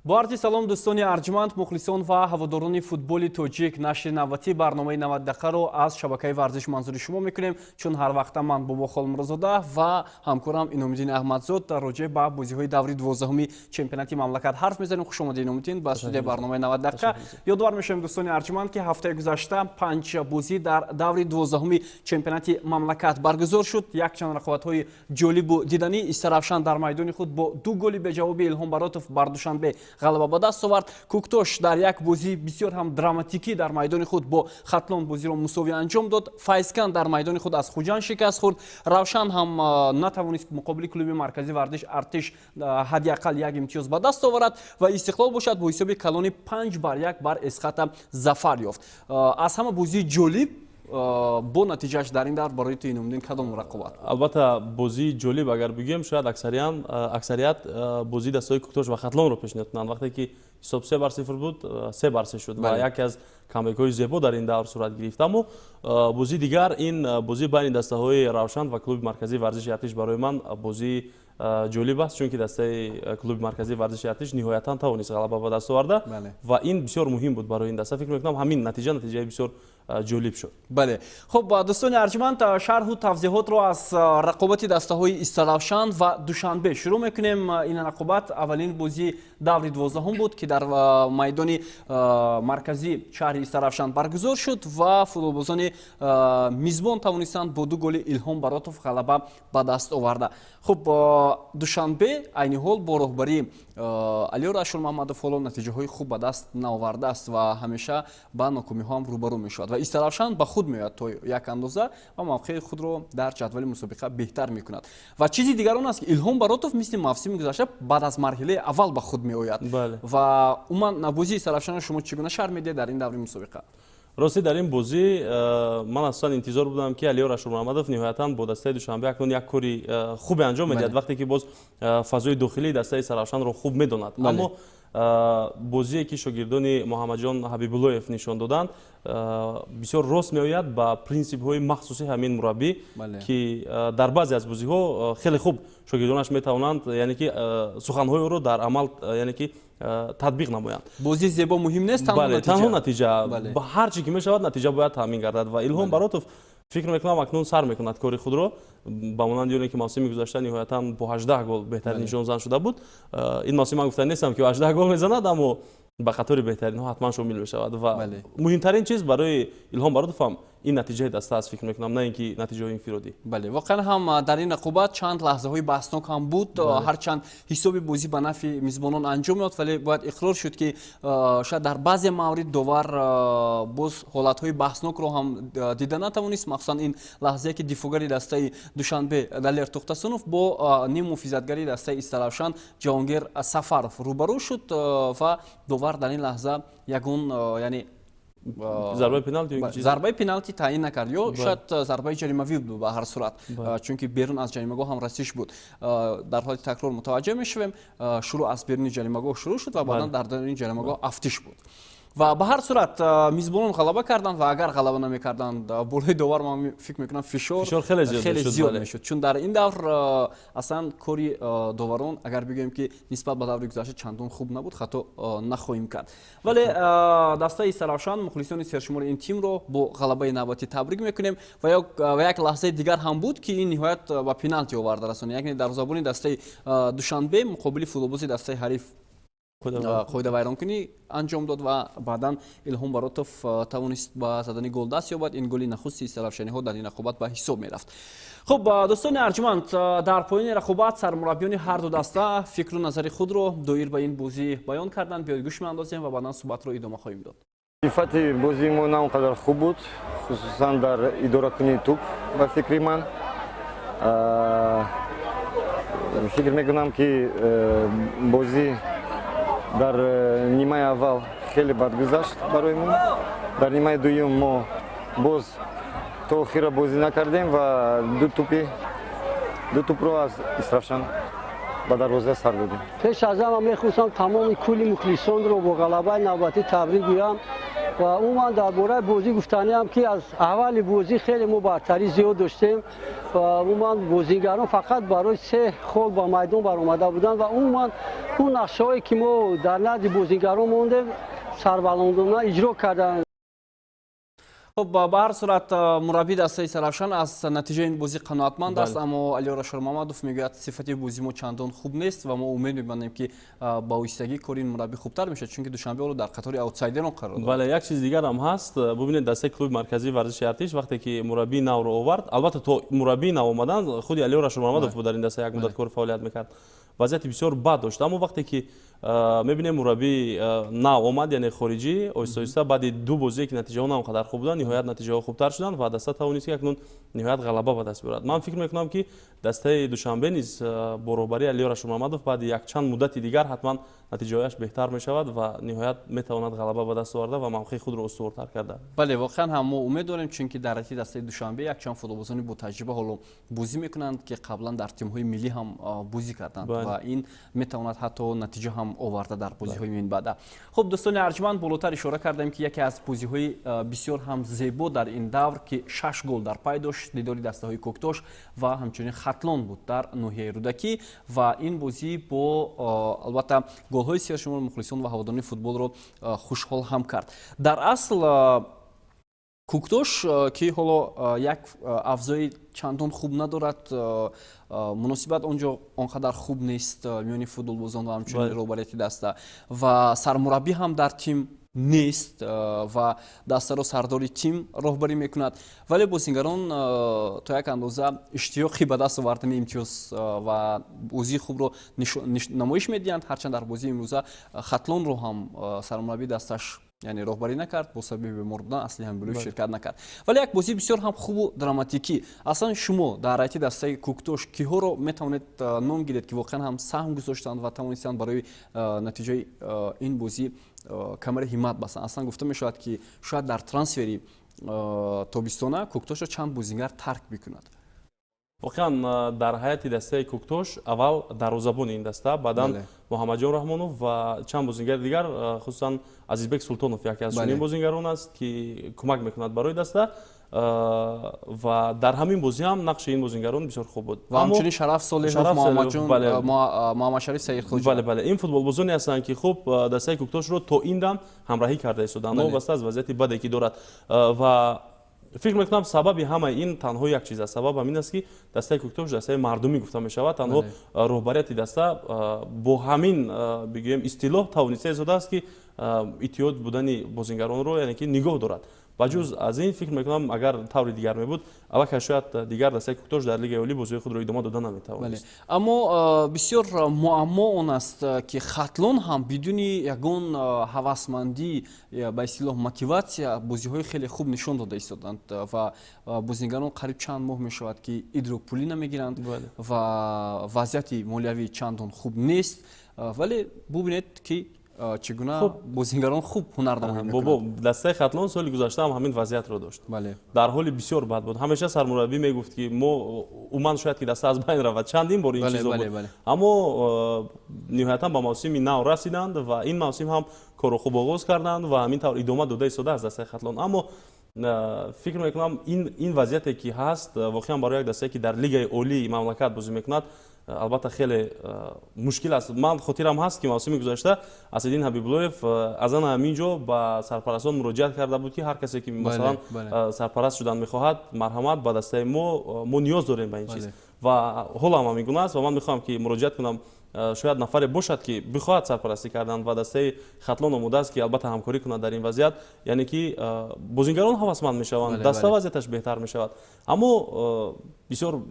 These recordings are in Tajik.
Бо арзи салом, дӯстони арҷманд, мухлисон ва ҳаводорони футболи тоҷик. Нашри навбатии барномаи 90 дақиқаро аз шабакаи «Варзиш» манзури шумо мекунем. Чун ҳар вақта, ман, Бобо Холмурозода, ва ҳамкорам Иномиддин Аҳмадзод дар роҷеъ ба бозиҳои даври 12-уми чемпионати мамлакат ҳарф мезанем. Хуш омадед, Иномиддин, ба студияи барномаи 90 дақиқа. Ёдовар мешавем, дӯстони арҷманд, ки ҳафтаи гузашта панҷ бозӣ дар даври 12-уми чемпионати мамлакат баргузор шуд. Якчанд рақобатҳои ҷолибу диданӣ. Истаравшан дар майдони худ бо ду голи беҷавоби Илҳом Баротов бар Душанбе ғалаба ба даст овард. Кӯктош дар як бозии бисёр ҳам драматикӣ дар майдони худ бо Хатлон бозиро мусовӣ анҷом дод. Файзканд дар майдони худ аз Хуҷанд шикаст хӯрд. Равшан ҳам натавонист муқобили клуби марказии варзиш Артиш ҳадди ақал як имтиёз ба даст оварад ва Истиқлол бошад, бо ҳисоби калони 5 бар 1 бар Эсхата зафар ёфт. Аз ҳама бозии ҷолиб бо натиҷааш дар ин давр барои ту, Иномиддин, кадом рақобат? Албатта, бозии ҷолиб агар бигӯем, шояд аксарият бозии дастаҳои Кӯктош ва Хатлонро пешниҳод кунанд. Вақте ки ҳисоб 3 бар 0 буд, 3 бар 3 шуд ва яке аз камбекҳои зебо дар ин давр сурат гирифт. Аммо бозии дигар, ин бозии байни дастаҳои Равшан ва клуби марказии варзиши Артиш, барои ман бозии ҷолиб аст, чунки дастаи клуби марказии варзиши Артиш ниҳоятан тавонист ғалаба ба даст оварда ва ин бисёр муҳим буд барои ин даста. Фикр мекунам, ҳамин натиҷа натиҷаи бисёр ҷолиб шуд. Бале, хуб, дӯстони арҷманд, шарҳу тавзеҳотро аз рақобати дастаҳои Истаравшан ва Душанбе шурӯъ мекунем. Ин рақобат аввалин бозии даври 12-ум буд, ки дар майдони марказии шаҳри Истаравшан баргузор шуд ва футболбозони мизбон тавонистанд бо ду голи Илҳом Баротов ғалаба ба даст оварда. Хуб, Душанбе айни ҳол бо роҳбарии Алиёр Ашурмаҳмадов ҳоло натиҷаҳои хуб ба даст наовардааст ва ҳамеша ба нокомиҳо ҳам рӯбарӯ мешавад ва Истаравшан ба худ меояд то як андоза ва мавқеи худро дар ҷадвали мусобиқа беҳтар мекунад. Ва чизи дигар он аст, ки Илҳом Баротов мисли мавсими гузашта баъд аз марҳилаи аввал ба худ меояд. Ва умуман, бозии Истаравшанро шумо чӣ гуна шарҳ медиҳед дар ин даври мусобиқа? Ростӣ, дар ин бозӣ ман асосан интизор будам, ки Алиёр Ашурмуҳаммадов ниҳоятан бо дастаи Душанбе акнун як кори хубе анҷом медиҳад, вақте ки боз фазои дохилии дастаи Истаравшанро хуб медонад. Аммо бозие ки шогирдони Муҳаммадҷон Ҳабибуллоев нишон доданд, бисёр рост меояд ба принсипҳои махсуси ҳамин мураббӣ, ки дар баъзе аз бозиҳо хеле хуб шогирдонаш метавонанд, яъне ки суханҳои ӯро дар амал, яъне ки татбиқ намоянд. Бозии зебо муҳим нест. Танҳо натиҷа. Ҳар чӣ ки мешавад, натиҷа бояд таъмин гардад. Ва Илҳом Баротов, фикр мекунам, акнун сар мекунад кори худро, ба монанди оне ки мавсими гузашта ниҳоятан бо 18 гол беҳтарин нишонзан шуда буд. Ин мавсим ман гуфта нестам, ки 18 гол мезанад, аммо ба қатори беҳтаринҳо ҳатман шомил мешавад. Ва муҳимтарин чиз барои Илҳом Баротов ҳам ин натиҷаи даста аст, фикр мекунам, на ин ки натиҷаҳои инфиродӣ. Бале, воқеан ҳам дар ин рақобат чанд лаҳзаҳои баҳснок ҳам буд. Ҳарчанд ҳисоби бозӣ ба нафъи мизбонон анҷом ёфт, вале бояд иқрор шуд, ки шояд дар баъзе маврид довар боз ҳолатҳои баҳснокро ҳам дида натавонист. Махсусан ин лаҳзае, ки дифоъгари дастаи Душанбе Далер Тухтасунов бо ним муҳофизатгари дастаи Истаравшан Ҷаҳонгир Сафаров рӯбарӯ шуд ва довар дар ин лаҳза ягон, яъне зарбаи пеналти. Зарбаи пеналти таъин накард ё шояд зарбаи ҷаримавӣ буд. Ба ҳар сурат, чунки берун аз ҷаримагоҳ ҳам расиш буд. Дар ҳолати такрор мутаваҷҷеҳ мешавем, шурӯъ аз беруни ҷаримагоҳ шурӯъ шуд ва баъдан дар даруни ҷаримагоҳ афтиш буд. Ва ба ҳар сурат, мизбонон ғалаба карданд ва агар ғалаба намекарданд, болои довар, ман фикр мекунам, фишор хеле зиёд мешуд, чун дар ин давр аслан кори доварон, агар бигӯем, ки нисбат ба даври гузашта чандон хуб набуд, хато нахоҳем кард. Вале дастаи Истаравшан, мухлисони сершумори ин тимро бо ғалабаи навбатӣ табрик мекунем. Ва як лаҳзаи дигар ҳам буд, ки ин ниҳоят ба пеналти оварда расонид, яъне дарвозабони дастаи Душанбе муқобили футболбози дастаи ҳариф қоидавайронкунӣ анҷом дод ва баъдан Илҳом Баротов тавонист ба задани гол даст ёбад. Ин голи нахусти истаравшаниҳо дар ин рақобат ба ҳисоб мерафт. Хуб, дӯстони арҷманд, дар поёни рақобат сармураббиёни ҳарду даста фикру назари худро доир ба ин бозӣ баён карданд. Биёед, гӯш меандозем ва баъдан суҳбатро идома хоҳем дод. Сифати бозии мо на он қадар хуб буд, хусусан дар идоракунии тӯб. Ба фикри ман, фикр мекунам, ки бозӣ дар нимаи аввал хеле бад гузашт барои мо. Дар нимаи дуюм мо боз то охира бозӣ накардем ва ду тӯпро аз Истаравшан ба дарвоза сар додем. Пеш аз ҳама мехостам тамоми кулли мухлисонро бо ғалабаи навбатӣ табрик гӯям. Ва умуман дар бораи бозӣ гуфтаниам, ки аз аввали бозӣ хеле мо бартарӣ зиёд доштем ва умуман бозигарон фақат барои се хол ба майдон баромада буданд ва умуман он нақшаҳое, ки мо дар назди бозигарон мондем, сарбаландона иҷро карданд. Хуб, ба ҳар сурат, мураббии дастаи Сарафшан аз натиҷаи ин бозӣ қаноатманд аст, аммо Алиёр Ашурмамадов мегӯяд, сифати бозии мо чандон хуб нест ва мо умед мебандем, ки ба оҳистагӣ кори ин мураббӣ хубтар мешавад, чунки Душанбе ҳоло дар қатори аутсайдерон қарор дорад. Бале, як чиз дигарам ҳаст. Бубинед, дастаи клуби марказии варзиши Артиш вақте ки мураббии навро овард, албатта, то мураббии нав омадан худи Алиёр Ашурмамадов буд, дар ин даста як муддат кори фаъолият мекард, вазъияти бисёр бад дошт. Аммо вақте ки мебинем, мураббии нав омад, яъне хориҷӣ, оҳиста оҳиста баъди ду бозие, ки натиҷаҳо на он қадар хуб буданд, ниҳоят натиҷаҳо хубтар шуданд ва даста тавонист, ки акнун ниҳоят ғалаба ба даст биёрад. Ман фикр мекунам, ки дастаи Душанбе низ бо роҳбарии Алиёр Ашурмамадов баъди якчанд муддати дигар ҳатман натиҷаҳояш беҳтар мешавад ва ниҳоят метавонад ғалаба ба даст оварда ва мавқеи худро устувортар карда. Бале, воқеан ҳам мо умед дорем, чунки дар ҳайати дастаи Душанбе якчанд футболбозони ботаҷриба ҳоло бозӣ мекунанд, ки қаблан дар тимҳои миллӣ ҳам бозӣ карданд ва ин метавонад ҳатто натиҷа ҳам оварда дар бозиҳои минбаъда. Хуб, дӯстони арҷманд, болотар ишора кардем, ки яке аз бозиҳои бисёр ҳам зебо дар ин давр, ки шаш гол дар пай дошт, дидори дастаҳои Кӯктош ва ҳамчунин Хатлон буд дар ноҳияи Рӯдакӣ. Ва ин бозӣ бо албатта голҳои сершумор мухлисон ва ҳаводорони футболро хушҳол ҳам кард. Дар асл Кӯктош, ки ҳоло як авзои чандон хуб надорад, муносибат он ҷо он қадар хуб нест миёни футболбозон ва ҳамчунин роҳбарияти даста ва сармураббӣ ҳам дар тим нест ва дастаро сардори тим роҳбарӣ мекунад, вале бозигарон то як андоза иштиёқи ба даст овардани имтиёз ва бозии хубро намоиш медиҳанд. Ҳарчанд дар бозии имрӯза Хатлонро ҳам сармураббии дасташ, яъне, роҳбарӣ накард, бо сабаби бемор будан Асли Ҳамбулоев ширкат накард, вале як бозии бисёр ҳам хубу драматикӣ. Аслан шумо дар ҳайати дастаи Кӯктош киҳоро метавонед ном гиред, ки воқеан ҳам саҳм гузоштанд ва тавонистанд барои натиҷаи ин бозӣ камари ҳиммат бастанд? Аслан гуфта мешавад, ки шояд дар трансфери тобистона Кӯктошро чанд бозингар тарк бикунад. Воқеан, дар ҳайати дастаи Кӯктош аввал дарвозабони ин даста, баъдан Муҳаммадҷон Раҳмонов ва чанд бозингари дигар, хусусан Азизбек Султонов яке аз чунин бозингарон аст, ки кӯмак мекунад барои даста, ва дар ҳамин бозӣ ҳам нақши ин бозингарон бисёр хуб буд. Ва ҳамчунин Шараф Солеҳов, Муҳаммадҷон, Муҳаммадшариф Саидхоҷа. Бале, ин футболбозоне ҳастанд, ки хуб дастаи Кӯктошро то ин дам ҳамраҳӣ карда истоданд, новобаста аз вазъияти баде, ки дорад. Ва фикр мекунам, сабаби ҳамаи ин танҳо як чиз аст. Сабаб ҳамин аст, ки дастаи Кӯктош дастаи мардумӣ гуфта мешавад. Танҳо роҳбарияти даста бо ҳамин, бигӯем, истилоҳ тавониста истодааст, ки иттиҳод будани бозингаронро, яъне ки, нигоҳ дорад. Ба ҷуз аз ин, фикр мекунам, агар таври дигар мебуд, аллакай шояд дигар дастаи Кӯктош дар Лигаи олӣ бозиҳои худро идома дода наметавонист. Аммо бисёр муаммо он аст, ки Хатлон ҳам бидуни ягон ҳавасмандӣ, ба истилоҳ мотиватсия, бозиҳои хеле хуб нишон дода истоданд ва бозингарон қариб чанд моҳ мешавад, ки идрокпулӣ намегиранд ва вазъияти молиявӣ чандон хуб нест, вале бубинед, ки чӣ гуна бозингарон хуб ҳунарнамоӣ. Бобо, дастаи Хатлон соли гузашта ҳам ҳамин вазъиятро дошт, дар ҳоли бисёр бад буд. Ҳамеша сармураббӣ мегуфт, ки мо умуман шояд ки даста аз байн равад. Чандин бор ин чизо буд, аммо ниҳоятан ба мавсими нав расиданд ва ин мавсим ҳам корро хуб оғоз карданд ва ҳамин тавр идома дода истодааст дастаи Хатлон. Аммо фикр мекунам, ин вазъияте, ки ҳаст, воқеан барои як дастае, ки дар Лигаи олии мамлакат бозӣ мекунад, албатта, хеле мушкил аст. Ман хотирам ҳаст, ки мавсими гузашта Асиддин Ҳабибуллоев аз ана ҳамин ҷо ба сарпарастон муроҷиат карда буд, ки ҳар касе, ки масалан сарпараст шудан мехоҳад, марҳамат ба дастаи мо, мо ниёз дорем ба ин чиз. Ва ҳоло ҳам ҳамин гуна аст ва ман мехоҳам, ки муроҷиат кунам. Шояд нафаре бошад, ки бихоҳад сарпарастӣ кардан, ва дастаи Хатлон омода аст, ки албатта ҳамкорӣ кунад дар ин вазъият, яъне ки бозингарон ҳавасманд мешаванд, даста вазъияташ беҳтар мешавад. Аммо бисёр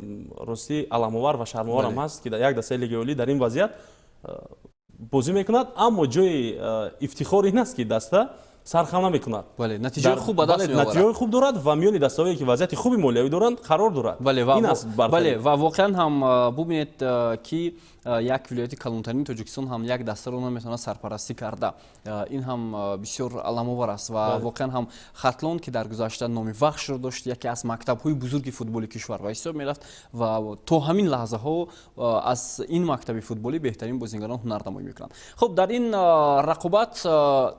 ростӣ аламовар ва шармоварам ҳаст, ки як дастаи Лигаи олӣ дар ин вазъият бозӣ мекунад. Аммо ҷои ифтихор ин аст, ки даста сархам намекунад. Бале, натиҷаи хуб ба даст меоварад. Натиҷаҳои хуб дорад ва миёни дастаҳое, ки вазъияти хуби молиявӣ доранд, қарор дорад. Ин аст. Бале, ва воқеан ҳам бубинед, ки як вилояти калонтарини Тоҷикистон ҳам як дастаро наметавонад сарпарастӣ карда. Ин ҳам бисёр аламовар аст. Ва воқеан ҳам Хатлон, ки дар гузашта номи Вахшро дошт, яке аз мактабҳои бузурги футболи кишвар ба ҳисоб мерафт ва то ҳамин лаҳзаҳо аз ин мактаби футболӣ беҳтарин бозингарон ҳунарнамоӣ мекунанд. Хуб, дар ин рақобат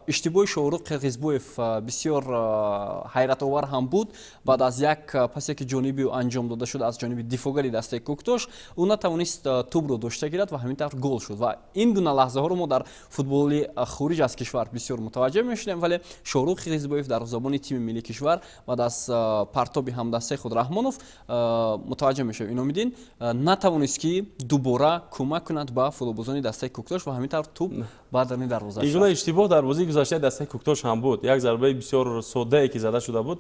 иштибоҳи Шоҳрух Қирғизбоев бисёр ҳайратовар ҳам буд. Баъд аз як пасе, ки ҷониби ӯ анҷом дода шуд аз ҷониби дифогари дастаи Кӯктош, ӯ натавонист тӯбро дошта гирад ва ҳамин тавр гол шуд. Ва ин гуна лаҳзаҳоро мо дар футболи хориҷ аз кишвар бисёр мутаваҷҷеҳ мешудем, вале Шоҳрух Қирғизбоев, дарвозабони тими миллии кишвар, баъд аз партоби ҳамдастаи худ Раҳмонов, мутаваҷҷеҳ мешавем, Иномиддин, натавонист, ки дубора кӯмак кунад ба футболбозони дастаи Кӯктош ва ҳамин тавр тӯб ба даруни дарвоза. Ин гуна иштибоҳ дар бозии гузаштаи дастаи Кӯктош ҳам буд. Як зарбаи бисёр соддае, ки зада шуда буд,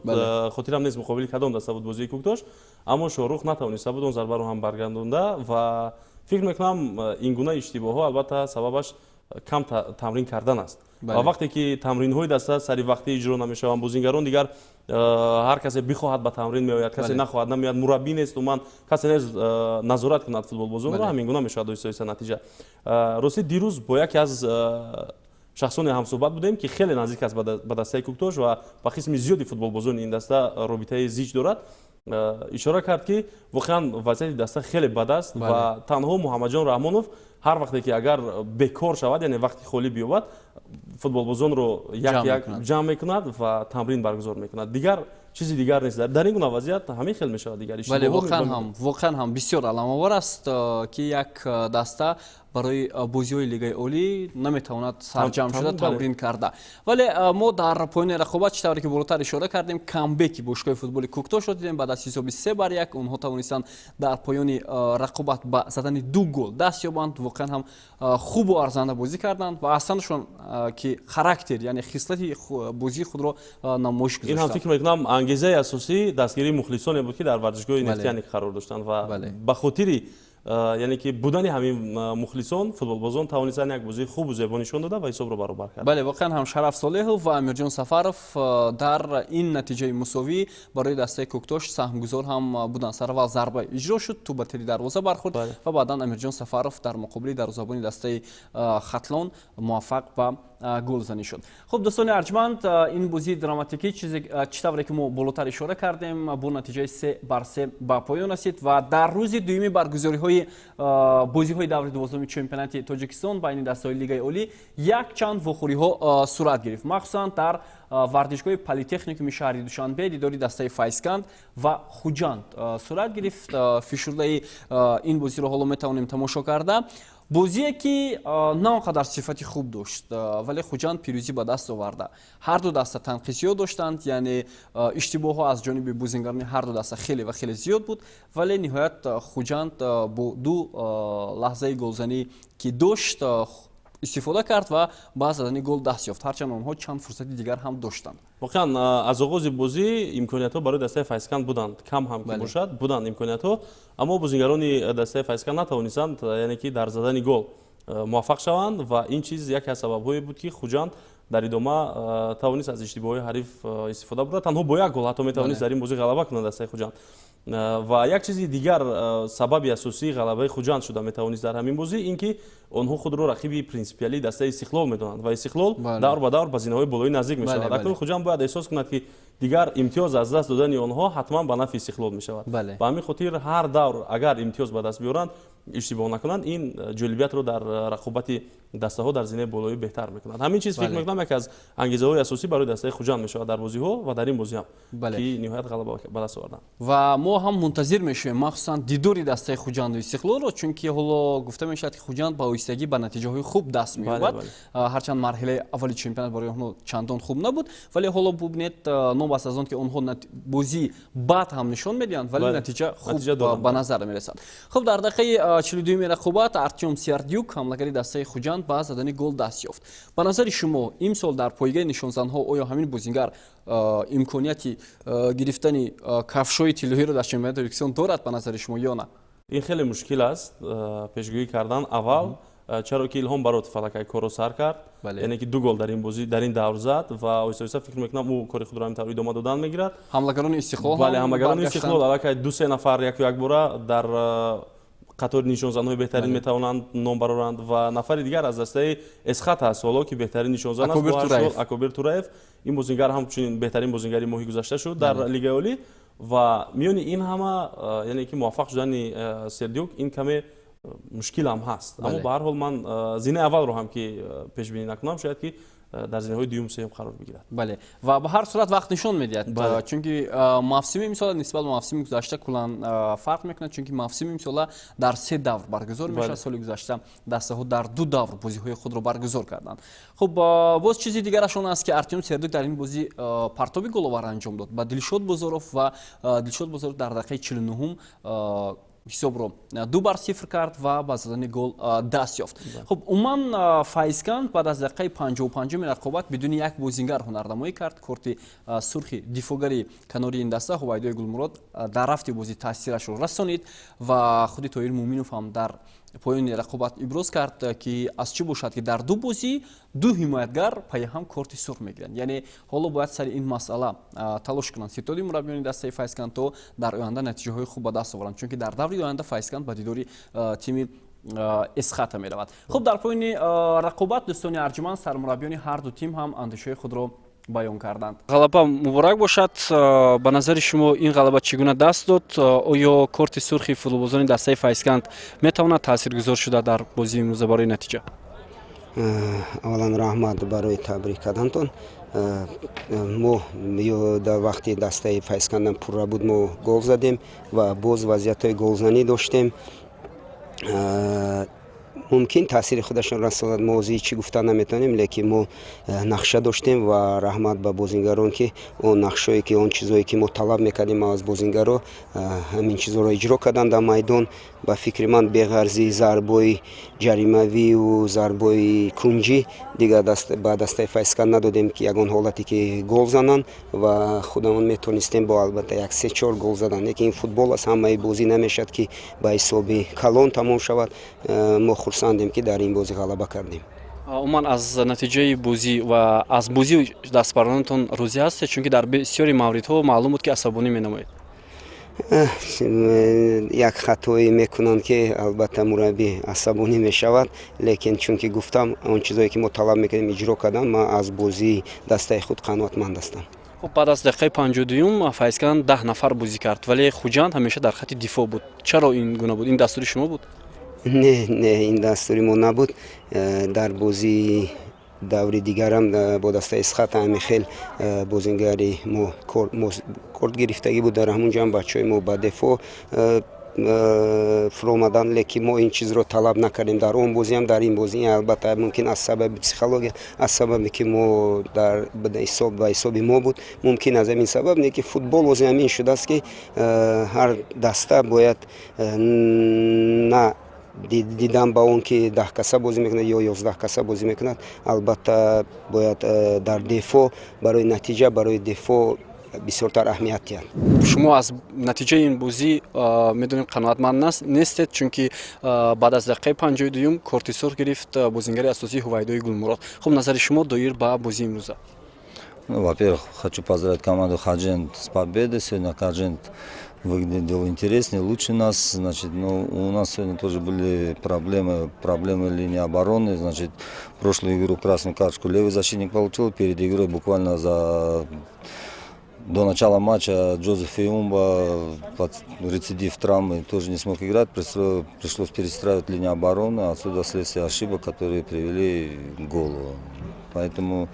хотирам нест, муқобили кадом даста буд бозии Кӯктош, аммо Шоҳрух натавониста буд он зарбаро ҳам баргардонда. Ва фикр мекунам, ин гуна иштибоҳҳо албатта сабабаш кам тамрин кардан аст. Ва вақте ки тамринҳои даста сари вақтӣ иҷро намешаванд, бозингарон дигар ҳар касе бихоҳад, ба тамрин меояд, касе нахоҳад, намеояд, мураббӣ нест, умуман касе нест назорат кунад футболбозонро, ҳамин гуна мешавад оҳиста оҳиста натиҷа. Ростӣ, дирӯз бо яке аз шахсоне ҳамсӯҳбат будем, ки хеле наздик аст ба дастаи Кӯктош ва ба қисми зиёди футболбозони ин даста робитаи зич дорад. Ишора кард, ки воқеан вазъияти даста хеле бад аст ва танҳо Муҳаммадҷон Раҳмонов ҳар вақте ки агар бекор шавад, яъне вақти холӣ биёбад, футболбозонро як як ҷамъ мекунад ва тамрин баргузор мекунад, дигар чизи дигар нест. Дар ин гуна вазъият ҳамин хел мешавад дигар. Бале, воқеан ҳам бисёр аламовар аст, ки як даста барои бозиҳои Лигаи Олӣ наметавонад сарҷамъ шуда тамрин карда. Вале мо дар поёни рақобат, чӣ тавре ки болотар ишора кардем, камбеки бошгоҳи футболи Кӯктошро дидем. Баъд аз ҳисоби 3-1 онҳо тавонистанд дар поёни рақобат ба задани ду гол даст ёбанд. Воқеан ҳам хубу арзанда бозӣ карданд ва аҳсанашон, ки характер, яъне хислати бозии худро намоиш гузоштанд. Ин ҳам, фикр мекунам, ангезаи асосӣ дастгирии мухлисоне буд, ки дар варзишгоҳи Нефтяник қарор доштанд. Ва ба хотири, яъне ки будани ҳамин мухлисон, футболбозон тавонистанд як бозии хубу зебо нишон дода ва ҳисобро баробар кард. Бале, воқеан ҳам Шараф Солеҳов ва Амирҷон Сафаров дар ин натиҷаи мусовӣ барои дастаи Кӯктош саҳмгузор ҳам буданд. Сараввал зарба иҷро шуд, тӯб ба тели дарвоза бархӯрд ва баъдан Амирҷон Сафаров дар муқобили дарвозабони дастаи Хатлон муваффақ ба голзанӣ шуд. Хуб, дӯстони арҷманд, ин бозии драматикӣ, чизе чӣ тавре ки мо болотар ишора кардем, бо натиҷаи 3-3 ба поён расид. Ва дар рӯзи дуюми баргузориҳои бозиҳои даври 12-уми чемпионати Тоҷикистон байни дастаҳои Лигаи Олӣ якчанд вохӯриҳо сурат гирифт. Махсусан дар варзишгоҳи Политехникуми шаҳри Душанбе дидори дастаи Файзканд ва Хуҷанд сурат гирифт. Фишурдаи ин бозиро ҳоло метавонем тамошо карда. Бозие, ки на он қадар сифати хуб дошт, вале Хуҷанд пирӯзӣ ба даст оварда. Ҳарду даста танқисиёт доштанд, яъне иштибоҳҳо аз ҷониби бозингарони ҳарду даста хеле ва хеле зиёд буд, вале ниҳоят Хуҷанд бо ду лаҳзаи голзанӣ, ки дошт, истифода кард ва ба задани гол даст ёфт, ҳарчанд онҳо чанд фурсати дигар ҳам доштанд. Воқеан, аз оғози бозӣ имкониятҳо барои дастаи Файзканд буданд, кам ҳам ки бошад, буданд имкониятҳо, аммо бозингарони дастаи Файзканд натавонистанд, яъне ки дар задани гол муваффақ шаванд. Ва ин чиз яке аз сабабҳое буд, ки Хуҷанд дар идома тавонист аз иштибоҳҳои ҳариф истифода бурда, танҳо бо як гол ҳатто метавонист дар ин бозӣ ғалаба кунад дастаи Хуҷанд. Ва як чизи дигар, сабаби асосии ғалабаи Хуҷанд шуда метавонист дар ҳамин бозӣ ин ки онҳо худро рақиби принсипиалии дастаи Истиқлол медонанд ва Истиқлол давр ба давр ба зинаҳои болоӣ наздик мешавад. Акнун Хуҷанд бояд эҳсос кунад, ки дигар имтиёз аз даст додани онҳо ҳатман ба нафъи Истиқлол мешавад. Ба ҳамин хотир ҳар давр агар имтиёз ба даст биёранд, иштибоҳ накунанд, ин ҷолибиятро дар рақобати дастаҳо дар зинаи болоӣ беҳтар мекунад. Ҳамин чиз, фикр мекунам, яке аз ангезаҳои асосӣ барои дастаи Хуҷанд мешавад дар бозиҳо ва дар ин бозӣ ҳам, ки ниҳоят ғалаба ба даст оварданд. Ва мо ҳам мунтазир мешавем, махсусан дидори дастаи Хуҷанду Истиқлолро, чунки ҳоло гуфта мешавад, ки Хуҷанд ба оҳистагӣ ба натиҷаҳои хуб даст меёбад. Ҳарчанд марҳилаи аввали чемпионат барои онҳо чандон хуб набуд, вале ҳоло бубинед, новобаста аз он ки онҳо бозии бад ҳам нишон медиҳанд, вале натиҷа хуб ба назар мерасад. Хуб, дар дақиқаи 42-юми рақобат Артём Сердюк, ҳамлагари дастаи Хуҷанд, ба задани гол даст ёфт. Ба назари шумо, имсол дар пойгаи нишонзанҳо оё ҳамин бозингар имконияти гирифтани кафшҳои тиллоиро дар чемпионати Тоҷикистон дорад, ба назари шумо, ё на? Ин хеле мушкил аст пешгӯӣ кардан аввал, чаро ки Илҳом Баротов аллакай корро сар кард, яъне ки ду гол дар ин бозӣ, дар ин давр зад ва оҳиста оҳиста, фикр мекунам, ӯ кори худро ҳамин тавр идома додан мегирад. Ҳамлагарони Истиқлол. Бале, ҳамлагарони Истиқлол аллакай ду се нафар яку якбора дар қатори нишонзанҳои беҳтарин метавонанд ном бароранд. Ва нафари дигар аз дастаи Эсхат аст ҳоло, ки беҳтарин нишонзан аст, Акобир Тураев. Ин бозингар ҳамчунин беҳтарин бозингари моҳи гузашта шуд дар Лигаи Олӣ. Ва миёни ин ҳама, яъне ки муваффақ шудани Сердюк ин каме мушкил ҳам ҳаст, аммо ба ҳар ҳол ман зинаи аввалро ҳам ки пешбинӣ накунам, шояд ки Дар зинаҳои дуюм, сеюм қарор бигирад. Бале, ва ба ҳар сурат вақт нишон медиҳад, чунки мавсими имсола нисбат ба мавсими гузашта куллан фарқ мекунад, чунки мавсими имсола дар се давр баргузор мешавад. Соли гузашта дастаҳо дар ду давр бозиҳои худро баргузор карданд. Хуб, боз чизи дигараш он аст, ки Артём Сердюк дар ин бозӣ партоби головар анҷом дод ба Дилшод Бозоров ва Дилшод Бозоров дар дақиқаи 49-ум ҳисобро 2-0 кард ва ба задани гол даст ёфт. Хуб, умуман, Файзканд баъд аз дақиқаи 55-уми рақобат бидуни як бозингар ҳунарнамоӣ кард. Корти сурхи дифоъгари канори ин даста Ҳувайдои Гулмурод дар рафти бозӣ таъсирашро расонид ва худи Тоҳир Муъминов ҳам дар поёни рақобат иброз кард, ки аз чӣ бошад, ки дар ду бозӣ ду ҳимоятгар пайи ҳам корти сурх мегиранд. Яъне ҳоло бояд сари ин масъала талош кунанд ситоди мураббиёни дастаи Файзканд, то дар оянда натиҷаҳои хуб ба даст оваранд, чунки дар даври оянда Файзканд ба дидори тими Эсхата меравад. Хуб, дар поёни рақобат, дӯстони арҷуманд, сармураббиёни ҳар ду тим ҳам андешаҳои худро баён карданд. Ғалаба муборак бошад. Ба назари шумо, ин ғалаба чӣ гуна даст дод? Оё корти сурхи футболбозони дастаи Файзканд метавонад таъсиргузор шуда дар бозии имрӯза барои натиҷа? Аввалан, раҳмат барои табрик кардантон. Мо дар вақти дастаи Файзкандам пурра буд, мо гол задем ва боз вазъиятҳои голзанӣ доштем. Мумкин, таъсири худашон расонад, мо ҳозир чӣ гуфта наметавонем, лекин мо нақша доштем ва раҳмат ба бозингарон, ки он нақшое ки, он чизое ки мо талаб мекардем аз бозингаро, ҳамин чизоро иҷро карданд дар майдон. Ба фикри ман, беғарзи зарбои ҷаримавию зарбои кунҷӣ дигар ба дастаи Файзканд надодем, ки ягон ҳолате ки гол зананд ва худамон метонистем бо, албатта, як се чор гол задан, лекин ин футбол аст, ҳамаи бозӣ намешавад, ки ба ҳисоби калон тамом шавад. Мо хурсандем, ки дар ин бозӣ ғалаба кардем. Умуман, аз натиҷаи бозӣ ва аз бозии дастбаронатон розӣ ҳастед? Чунки дар бисёри мавридҳо маълум буд, ки асабонӣ менамоед. Як хатое мекунанд, ки албатта мураббӣ асабонӣ мешавад, лекин чунки гуфтам, он чизое ки мо талаб мекардем, иҷро кардам. Ман аз бозии дастаи худ қаноатманд ҳастам. Хуб, баъд аз дақиқаи 52-юм Файзканд 10 нафар бозӣ кард, вале Хуҷанд ҳамеша дар хатти дифоъ буд. Чаро ин гуна буд? Ин дастури шумо буд? Не, ин дастури мо набуд. Дар бозии даври дигарам бо дастаи Исхата ҳамин хел бозингари мо корт гирифтагӣ буд. Дар ҳамун ҷо бачаҳои мо ба дифоъ фуромаданд, лекин мо ин чизро талаб накардем дар он бозиам, дар ин бозӣ. Албатта, мумкин, аз сабаби психология, аз сабабе ки мо дар ҳисоб ба ҳисоби мо буд, мумкин, аз ҳамин сабаб. Не ки футбол бози ҳамин шудааст, ки ҳар даста бояд на дидан ба он ки 10 каса бозӣ мекунад ё 11 каса бозӣ мекунад, албатта, бояд дар дифоъ барои натиҷа, барои дифоъ бисёртар аҳамият диҳад. Шумо аз натиҷаи ин бозӣ, медонем, қаноатманд нестед, чунки баъд аз дақиқаи 52-юм корти сурх гирифт бозингари асосии Ҳувайдои Гулмурод. Хуб, назари шумо доир ба бозии имрӯза? Ну, во-первых, хочу поздравить команду Худжанд с победой. Сегодня Худжанд выглядел интереснее, лучше нас. Значит, ну, у нас сегодня тоже были проблемы, проблемы линии обороны. Значит, прошлую игру красную карточку левый защитник получил. Перед игрой, буквально за до начала матча, Джозеф Иумба под рецидив травмы тоже не смог играть. Пришлось перестраивать линию обороны. Отсюда следствие ошибок, которые привели к голу. Поэтому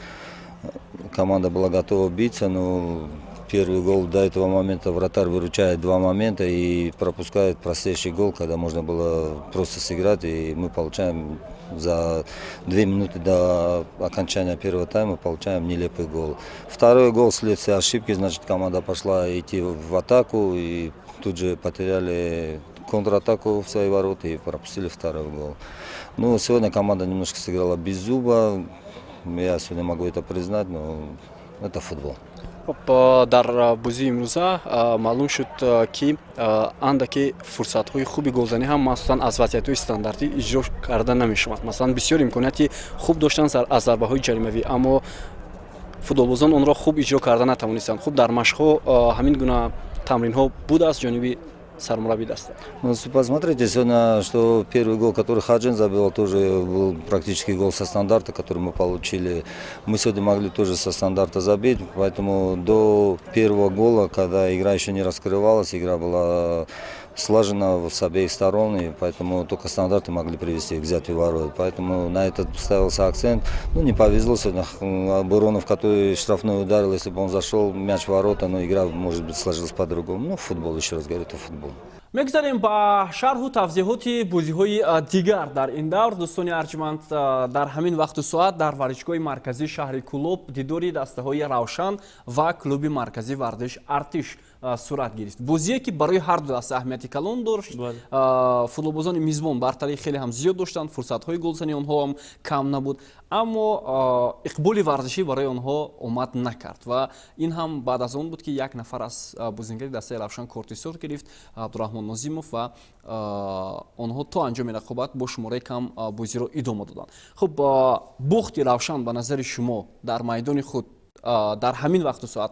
команда была готова биться, но первый гол, до этого момента вратарь выручает два момента и пропускает простейший гол, когда можно было просто сыграть, и мы получаем за 2 минуты до окончания первого тайма получаем нелепый гол. Второй гол следствие ошибки, значит, команда пошла идти в атаку и тут же потеряли контратаку в свои ворота и пропустили второй гол. Ну, сегодня команда немножко сыграла без зуба, я сегодня могу это признать, но это футбол. Хуб, дар бозии имрӯза маълум шуд, ки андаке фурсатҳои хуби голзанӣ ҳам, махсусан аз вазъиятҳои стандартӣ, иҷро карда намешаванд. Масалан, бисёр имконияти хуб доштанд аз зарбаҳои ҷаримавӣ, аммо футболбозон онро хуб иҷро карда натавонистанд. Хуб, дар машқҳо ҳамин гуна тамринҳо буд аз ҷониби сармурабби даста? Ну, посмотрите, сегодня, что первый гол, который Худжанд забил, тоже был практически гол со стандарта, который мы получили. Мы сегодня могли тоже со стандарта забить, поэтому до первого гола, когда игра еще не раскрывалась, игра была Слаженно с обеих сторон, и поэтому только стандарты могли привести к взятию ворот. Поэтому на этот ставился акцент. Ну, не повезло сегодня. Буронов, который штрафной ударил, если бы он зашел, мяч в ворота, но игра, может быть, сложилась по-другому. Ну, футбол, еще раз говорю, это футбол. Мегузарем ба шарҳу тавзеҳоти бозиҳои дигар дар ин давр. Дӯстони арҷманд, дар ҳамин вақту соат дар варзишгоҳи марказии шаҳри Кӯлоб дидори дастаҳои Равшан ва клуби марказии варзиш Артиш сурат гирифт. Бозие, ки барои ҳар ду даста аҳамияти калон дошт. Футболбозони мизбон бартарии хеле ҳам зиёд доштанд, фурсатҳои голзании онҳо ҳам кам набуд, аммо иқболи варзишӣ барои онҳо омад накард. Ва ин ҳам баъд аз он буд, ки як нафар аз бозингари дастаи Равшан корти сурх гирифт, Абдураҳмон Нозимов, ва онҳо то анҷоми рақобат бо шумораи кам бозиро идома доданд. Хуб, бохти Равшан ба назари шумо дар майдони худ дар ҳамин вақту соат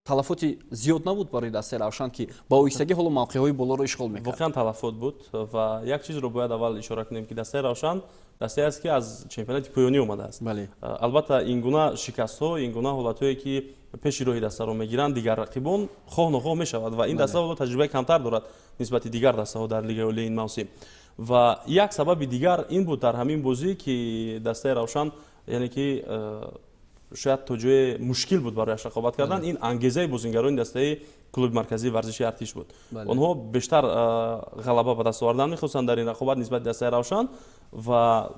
талафоти зиёд набуд барои дастаи Равшан, ки ба оҳистагӣ ҳоло мавқеъҳои болоро ишғол мекард? Воқеан, талафот буд. Ва як чизро бояд аввал ишора кунем, ки дастаи Равшан дастае аст, ки аз чемпионати поёнӣ омадааст. Албатта, ин гуна шикастҳо, ин гуна ҳолатҳое, ки пеши роҳи дастаро мегиранд дигар рақибон, хоҳ нохоҳ мешавад. Ва ин даста ҳоло таҷрибаи камтар дорад нисбати дигар дастаҳо дар Лигаи олии ин мавсим. Ва як сабаби дигар ин буд дар ҳамин бозӣ, ки дастаи Равшан, яъне ки шояд то ҷое мушкил буд барояш рақобат кардан, ин ангезаи бозингарони дастаи клуби марказии варзиши Артиш буд. Онҳо бештар ғалаба ба даст овардан мехостанд дар ин рақобат нисбати дастаи Равшан. Ва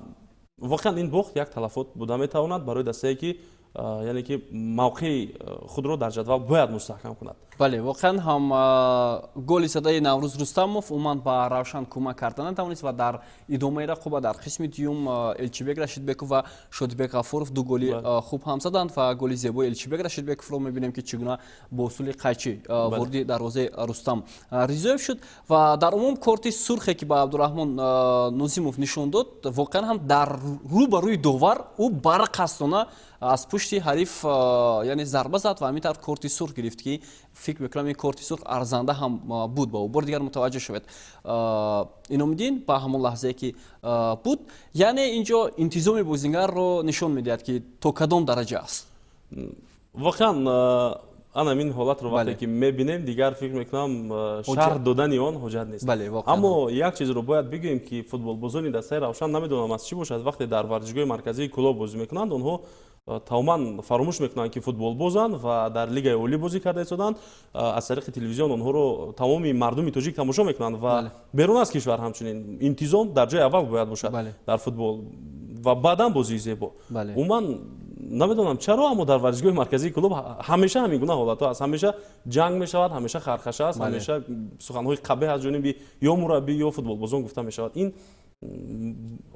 воқеан, ин бохт як талафот буда метавонад барои дастае, ки яъне ки мавқеи худро дар ҷадвал бояд мустаҳкам кунад. Бале, воқеан ҳам, голи задаи Наврӯз Рустамов умуман ба Равшан кӯмак карда натавонист. Ва дар идомаи рақобат дар қисми дуюм Элчибек Рашидбеков ва Шодибек Ғафуров ду голи хуб ҳам заданд. Ва голи зебои Элчибек Рашидбековро мебинем, ки чӣ гуна бо усули қайчӣ вориди дарвозаи Рустам Ризоев шуд. Ва дар умум корти сурхе, ки ба Абдураҳмон Нозимов нишон дод, воқеан ҳам дар рӯ ба рӯи довар ӯ барқасдона аз пушти ҳариф, яъне зарба зад ва ҳамин тавр корти сурх гирифт, ки фикр мекунам, ин корти сурх арзанда ҳам буд ба ӯ. Бори дигар мутаваҷҷӯҳ шавед, Иномиддин, ба ҳамон лаҳзае, ки буд. Яъне инҷо интизоми бозингарро нишон медиҳад, ки то кадом дараҷа аст. Воқеан, ана ин ҳолатро вақте ки мебинем, дигар фикр мекунам, шарҳ додани он ҳоҷат нест. Аммо як чизро бояд бигӯем, ки футболбозони дастаи Равшан, намедонам, аз чӣ бошад, вақте дар варзишгоҳи марказии Кӯлоб бозӣ мекунанд, онҳо тамоман фаромӯш мекунанд, ки футболбозанд ва дар Лигаи олӣ бозӣ карда истоданд. Аз тариқи телевизион онҳоро тамоми мардуми тоҷик тамошо мекунанд ва берун аз кишвар ҳамчунин. Интизом дар ҷои аввал бояд бошад дар футбол ва баъдан бозии зебо. Умуман, намедонам чаро, аммо дар варзишгоҳи марказии Кӯлоб ҳамеша ҳамин гуна ҳолатҳо аст. Ҳамеша ҷанг мешавад, ҳамеша хархаша аст, ҳамеша суханҳои қабеҳ аз ҷониби ё мураббӣ, ё футболбозон гуфта мешавад. Ин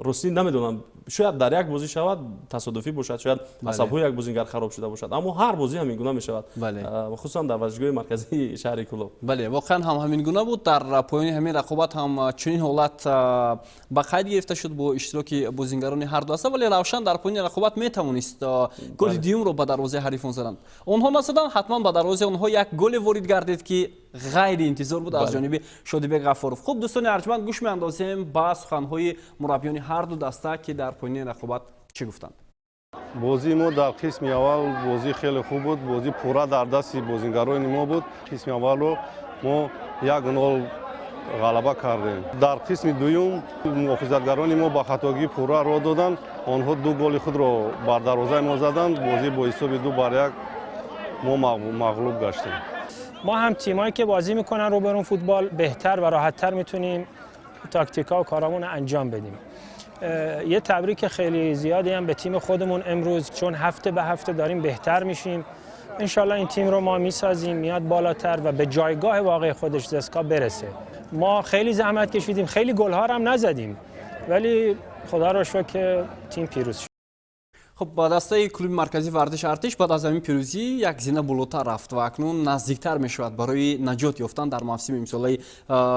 ростӣ намедонам, шояд дар як бозӣ шавад, тасодуфӣ бошад, шояд асабҳои як бозингар хароб шуда бошад, аммо ҳар бозӣ ҳамин гуна мешавад, хусусан дар варзишгоҳи марказии шаҳри Кӯлоб. Бале, воқеан ҳам ҳамин гуна буд. Дар поёни ҳамин рақобат ҳам чунин ҳолат ба қайд гирифта шуд бо иштироки бозингарони ҳар ду даста. Вале Равшан дар поёни рақобат метавонист голи дуюмро ба дарвозаи ҳарифон заданд, онҳо насаданд. Ҳатман ба дарвозаи онҳо як голе ворид гардид, ки ғайриинтизор буд, аз ҷониби Шодибек Ғафуров. Хуб, дӯстони арҷманд, гӯш меандозем ба суханҳои мураббиёни ҳар ду даста, ки дар поёни рақобат чӣ гуфтанд. Бозии мо дар қисми аввал бозӣ хеле хуб буд. Бозӣ пурра дар дасти бозингарони мо буд. Қисми аввалро мо 1-0 ғалаба кардем. Дар қисми дуюм муҳофизатгарони мо ба хатогӣ пурра роҳ доданд. Онҳо ду голи худро бар дарвозаи мо заданд. Бозӣ бо ҳисоби 2-1 мо мағлуб гаштем. ما هم تیمایی که بازی میکنن روبرون فوتبال بهتر و راحتتر میتونیم تاکتیکا و کارامون رو انجام بدیم. یه تبریک خیلی زیادی هم به تیم خودمون امروز، چون هفته به هفته داریم بهتر میشیم. انشالله این تیم رو ما میسازیم، میاد بالاتر و به جایگاه واقعی خودش زسکا برسه. ما خیلی زحمت کشیدیم، خیلی گل‌ها رو هم نزدیم، ولی خدا رو شکر که تیم پیروز شد. Хуб, ба дастаи клуби марказии варзиши Артиш баъд аз ҳамин пирӯзӣ як зина болотар рафт ва акнун наздиктар мешавад барои наҷот ёфтан дар мавсими имсолаи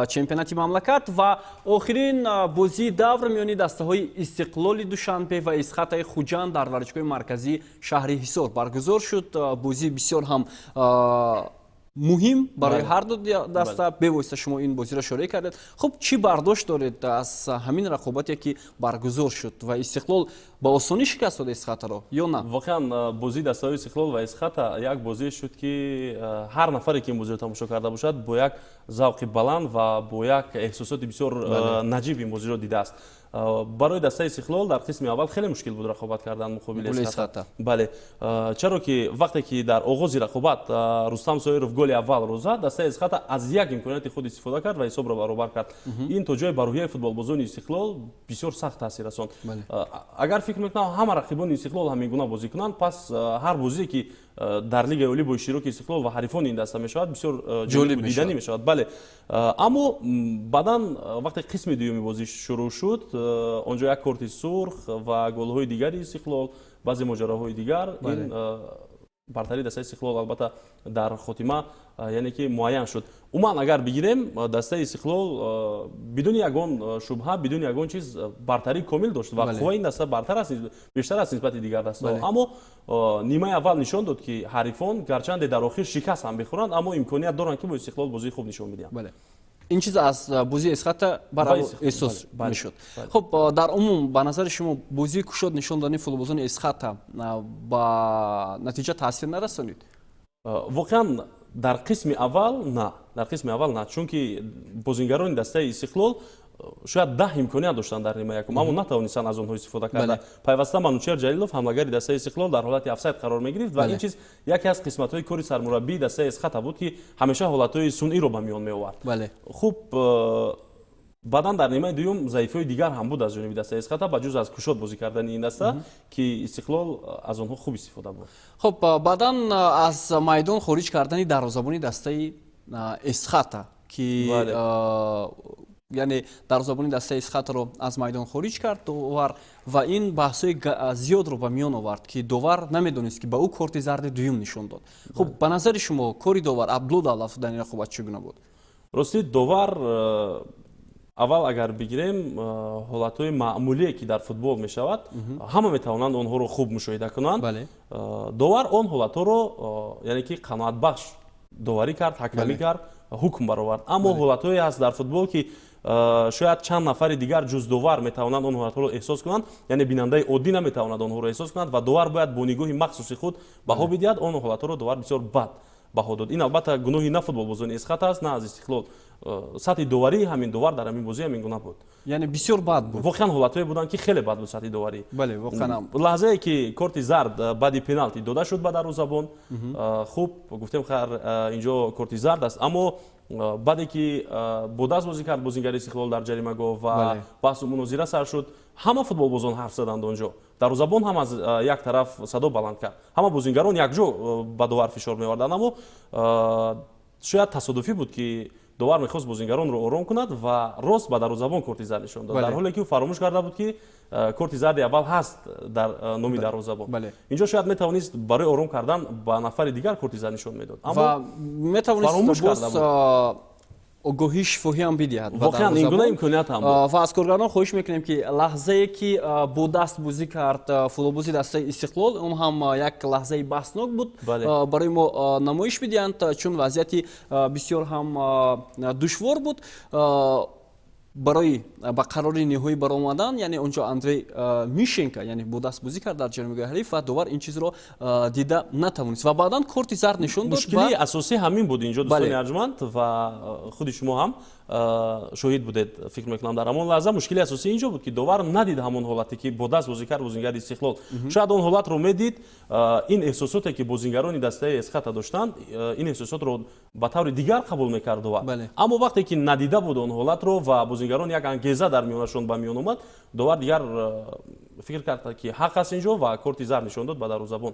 чемпионати мамлакат. Ва охирин бозии давр миёни дастаҳои Истиқлоли Душанбе ва Исхатаи Хуҷанд дар варзишгоҳи марказии шаҳри Ҳисор баргузор шуд. Бозии бисёр ҳам Муҳим барои ҳар ду даста. Бевосита шумо ин бозиро шорӣ кардед. Хуб, чӣ бардошт доред аз ҳамин рақобате, ки баргузор шуд, ва Истиқлол ба осонӣ шикаст дода Эсхатаро ё на? Воқеан, бозии дастаҳои Истиқлол ва Эсхата як бозие шуд, ки ҳар нафаре, ки ин бозиро тамошо карда бошад, бо як завқи баланд ва бо як эҳсосоти бисёр наҷиб ин бозиро дидааст. Барои дастаи Истиқлол дар қисми аввал хеле мушкил буд рақобат кардан муқобили Эсхата. Бале, чаро ки вақте ки дар оғози рақобат Рустам Соиров голи аввалро зад, дастаи Эсхата аз як имконияти худ истифода кард ва ҳисобро баробар кард. Ин то ҷое ба рӯҳияи футболбозони Истиқлол бисёр сахт таъсир расонд. Агар, фикр мекунам, ҳама рақибони Истиқлол ҳамин гуна бозӣ кунанд, пас ҳар бозие, ки дар Лигаи Олӣ бо иштироки Истиқлол ва ҳарифони ин даста мешавад, бисёр ҷолиб диданӣ мешавад. Бале, аммо баъдан, вақте қисми дуюми бозӣ шурӯъ шуд, он ҷо як корти сурх ва голҳои дигари Истиқлол, баъзе моҷароҳои дигар, ин бартарии дастаи Истиқлол албатта дар хотима, яъне ки, муайян шуд. Умуман, агар бигирем, дастаи Истиқлол бидуни ягон шубҳа, бидуни ягон чиз бартарии комил дошт ва қувваи ин даста бартар аст, бештар аст нисбати дигар дастаҳо. Аммо нимаи аввал нишон дод, ки ҳарифон гарчанде дар охир шикаст ҳам бихӯранд, аммо имконият доранд, ки бо Истиқлол бозии хуб нишон бидиҳанд. Ин чиз аз бозии Эсхата эҳсос мешуд. Хуб, дар умум, ба назари шумо, бозии кушод нишон додани футболбозони Эсхата ба натиҷа таъсир нарасонид? Воқеан, дар қисми аввал на, дар қисми аввал на, чунки бозингарони дастаи Истиқлол шояд 10 имконият доштанд дар нимаи якум, аммо натавонистанд аз онҳо истифода карда. Пайваста Манучер Ҷалилов, ҳамлагари дастаи Истиқлол, дар ҳолати офсайд қарор мегирифт ва ин чиз яке аз қисматҳои кори сармураббии дастаи Эсхата буд, ки ҳамеша ҳолатҳои сунъиро ба миён меовард. Хуб, баъдан дар нимаи дуюм заифиҳои дигар ҳам буд аз ҷониби дастаи Эсхата, ба ҷуз аз кушод бозӣ кардани ин даста, ки Истиқлол аз онҳо хуб истифода бурд. Хуб, баъдан аз майдон хориҷ кардани дарвозабони дастаи Эсхата, ки, яъне, дарвозабони дастаи Эсхатаро аз майдон хориҷ кард довар ва ин баҳсҳои зиёдро ба миён овард, ки довар намедонист, ки ба ӯ корти зарди дуюм нишон дод. Хуб, ба назари шумо, кори довар Абдулло Давлатов дар ин рақобат чӣ гуна буд? Ростӣ, довар, аввал агар бигирем, ҳолатҳои маъмулие, ки дар футбол мешавад, ҳама метавонанд онҳоро хуб мушоҳида кунанд. Довар он ҳолатҳоро, яъне ки, қаноатбахш доварӣ кард, ҳакамӣ кард, ҳукм баровард. Аммо ҳолатҳое ҳаст дар футбол, ки шояд чанд нафари дигар ҷуз довар метавонанд он ҳолатҳоро эҳсос кунанд, яъне бинандаи оддӣ наметавонад онҳоро эҳсос кунад ва довар бояд бо нигоҳи махсуси худ баҳо бидиҳад. Он ҳолатҳоро довар бисёр бад баҳо дод. Ин албатта гуноҳи на футболбозони Эсхата аст, на аз Истиқлол. Сатҳи доварии ҳамин довар дар ҳамин бозӣ ҳамин гуна буд. Яъне бисёр бад буд. Воқеан, ҳолатҳое буданд, ки хеле бад буд сатҳи доварӣ. Бале, воқеан. Лаҳзае ки корти зард баъди пеналти дода шуд ба дарвозабон, хуб, гуфтем, хайр, инҷо корти зард аст, аммо баъде ки бо даст бозӣ кард бозингари Истиқлол дар ҷаримагоҳ ва баҳсу мунозира сар шуд, ҳама футболбозон ҳарф заданд. Он ҷо дарвозабон ҳам аз як тараф садо баланд кард, ҳама бозингарон якҷо ба довар фишор меоварданд. Аммо шояд тасодуфӣ буд, ки довар мехост бозингаронро ором кунад ва рост ба дарвозабон корти зард нишон дод, дар ҳоле ки ӯ фаромӯш карда буд, ки корти зарди аввал ҳаст дар номи дарвозабон. Инҷо шояд метавонист барои ором кардан ба нафари дигар корти зард нишон медод. Аммо метавонист боз огоҳии шифоҳӣ ҳам бидиҳад. Воқеан, ин гуна имконият ҳам буд. Ва аз коргардон хоҳиш мекунем, ки лаҳзае, ки бо даст бозӣ кард футболбози дастаи Истиқлол, он ҳам як лаҳзаи баҳснок буд, барои мо намоиш бидиҳанд, чун вазъияти бисёр ҳам душвор буд барои ба қарори ниҳоӣ баромадан. Яъне он ҷо Андрей Мишенко, яъне, бо даст бозӣ кард дар ҷаримагоҳи ҳариф ва довар ин чизро дида натавонист ва баъдан корти зард нишон дод. Мушкилии асосӣ ҳамин буд инҷо, дӯстони арҷманд, ва худи шумо ҳам шоҳид будед, фикр мекунам, дар ҳамон лаҳза. Мушкили асосӣ инҷо буд, ки довар надид ҳамон ҳолате, ки бо даст бозӣ кард бозингари Истиқлол. Шояд он ҳолатро медид, ин эҳсосоте, ки бозингарони дастаи Эсхата доштанд, ин эҳсосотро ба таври дигар қабул мекард довар. Аммо вақте ки надида буд он ҳолатро ва бозингарон як ангеза дар миёнашон ба миён омад, довар дигар фикр кард, ки ҳақ аст инҷо, ва корти зард нишон дод ба дарвозабон.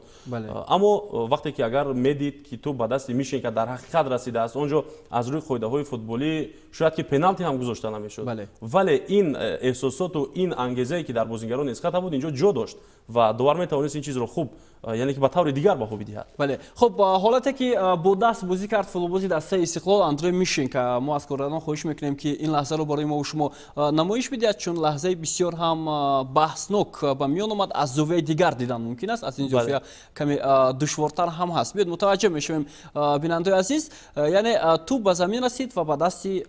Аммо вақте ки агар медид, ки тӯб ба дасти Мишенко дар ҳақиқат расидааст, он ҷо аз рӯи қоидаҳои футболӣ шояд ки пеналти ҳам гузошта намешуд, вале ин эҳсосоту ин ангезае, ки дар бозингарони Эсхата буд, инҷо ҷо дошт ва довар метавонист ин чизро хуб Яъне ки ба таври дигар баҳо бидиҳад. Бале, хуб, ҳолате ки бо даст бозӣ кард футболбози дастаи Истиқлол Андрей Мишенко, мо аз коргардон хоҳиш мекунем, ки ин лаҳзаро барои мо шумо намоиш бидиҳад, чун лаҳзаи бисёр ҳам баҳснок ба миён омад. Аз зовияи дигар дидан мумкин аст, аз ин зовия каме душвортар ҳам ҳаст. Биёд, мутаваҷҷеҳ мешавем, бинандаои азиз. Яъне тӯб ба замин расид ва ба дасти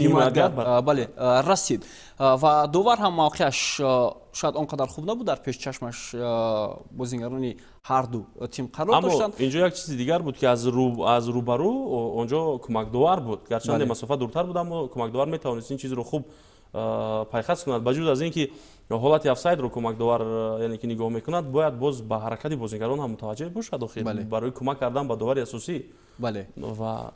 ҳимоятгар, бале, расид ва довар ҳам мавқеаш шояд он қадар хуб набуд, дар пеши чашмаш бозингарони ҳарду тим қарор доштанд. Инҷо як чизи дигар буд, ки аз рӯбарӯ онҷо кӯмакдовар буд. Гарчанде масофа дуртар буд, аммо кӯмакдовар метавонист ин чизро хуб пайхас кунад. Ба ҷуз аз ин ки ҳолати офсайдро кӯмакдовар, яъне ки, нигоҳ мекунад, бояд боз ба ҳаракати бозингарон ҳам мутаваҷҷеҳ бошад, охир барои кӯмак кардан ба довари асосӣ. Ва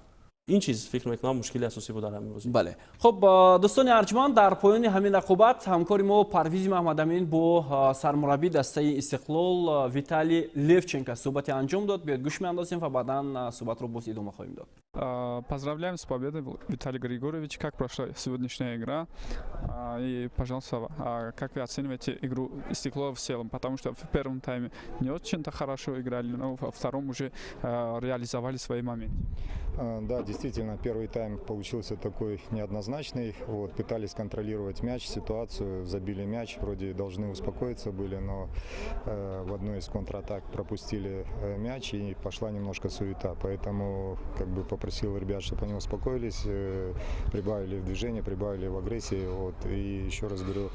ин чиз, фикр мекунам, мушкили асосӣ буд дар ҳамин бозӣ. Бале, хуб, дӯстони арҷманд, дар поёни ҳамин рақобат ҳамкори мо Парвизи Маҳмадамин бо сармураббии дастаи Истиқлол Виталий Левченко суҳбате анҷом дод. Биёед, гӯш меандозем ва баъдан суҳбатро боз идома хоҳем дод. Поздравляем с победой, Виталий Григорьевич. Как прошла сегодняшняя игра? И, пожалуйста, как вы оцениваете игру Истиклола в целом? Потому что в первом тайме не очень-то хорошо играли, но во втором уже реализовали свои моменты. Да, действительно, первый тайм получился такой неоднозначный. Вот, пытались контролировать мяч, ситуацию, забили мяч, вроде должны успокоиться были, но в одной из контратак пропустили мяч, и пошла немножко суета. Поэтому как бы попросил ребят, чтобы они успокоились, прибавили в движении, прибавили в агрессии. Вот. И еще раз говорю,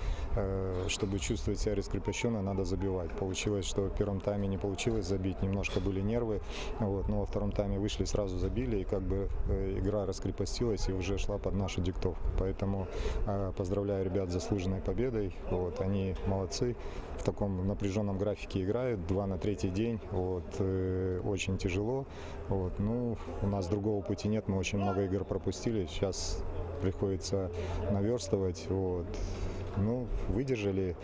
чтобы чувствовать себя раскрепощенно, надо забивать. Получилось, что в первом тайме не получилось забить, немножко были нервы, вот, но во втором тайме вышли, сразу забили, и как бы игра раскрепостилась и уже шла под нашу диктовку. Поэтому поздравляю ребят с заслуженной победой. Вот, они молодцы, в таком напряженном графике играют, два на третий день, вот, очень тяжело. Вот, ну, у нас другого пути нет, мы очень много игр пропустили, сейчас приходится наверстывать. Вот. Ну, выдержали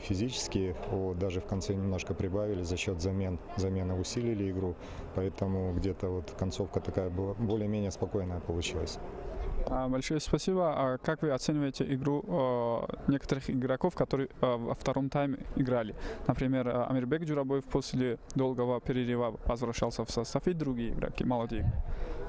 физически, вот, даже в конце немножко прибавили за счет замен. Замены усилили игру, поэтому где-то вот концовка такая была более-менее спокойная получилась. Большое спасибо. А как вы оцениваете игру некоторых игроков, которые во втором тайме играли? Например, Амирбек Джурабоев после долгого перерыва возвращался в состав, и другие игроки, молодые.